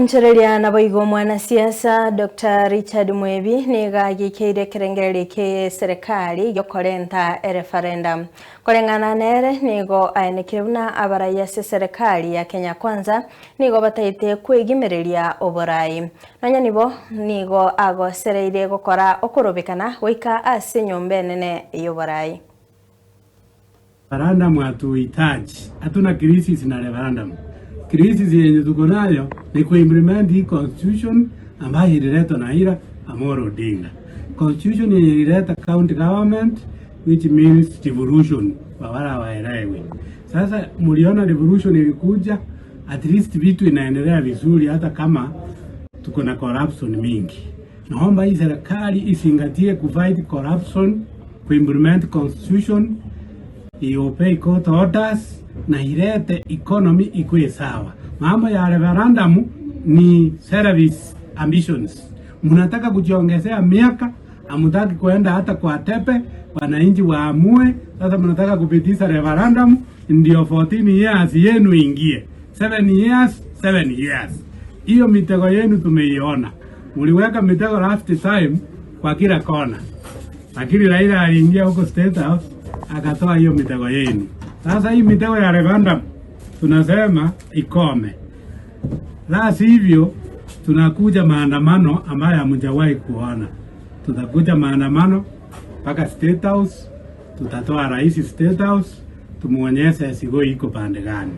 Nchereria naboigo omwanasiasa Dr. Richard Mwebi nigo agikeire ekerengererio kie eserekari giokorenta ereferendum. Koreng'ana nere nigo aenekire buna abarai ase eserekari ya Kenya Kwanza nigo bataete kwegimereria oborai. Nonya nibo nigo agosereire gokora okorobekana goika ase enyomba enene y'oborai. Referendum hatuhitaji, hatuna crisis na referendum. Crisis yenye tuko nayo ni kuimplement hii constitution ambayo ililetwa na Raila Amolo Odinga. Constitution yenye ilileta county government, which means devolution kwa wale hawaelewi. Sasa mliona devolution ilikuja, at least vitu inaendelea vizuri hata kama tuko na corruption mingi. Naomba hii serikali izingatie kufight corruption, kuimplement constitution, iobey court orders na ilete economy ikuwe sawa. Mambo ya referendum ni selfish ambitions. Mnataka kujiongezea miaka, hamutaki kuenda hata kwa debe, wananchi waamue. Sasa mnataka kupitisha referendum ndio 14 years yenu ingie, 7 years, 7 years. Hiyo mitego yenu tumeiona, mliweka mitego last time kwa kila kona, lakini Raila aliingia huko State House akatoa hiyo mitego yenu. Sasa hii mitego ya referendum tunasema ikome, la sivyo tunakuja maandamano ambayo hamjawahi kuona. Tutakuja maandamano mpaka State House, tutatoa rais State House, tumuonyeshe Sigoi iko pande gani.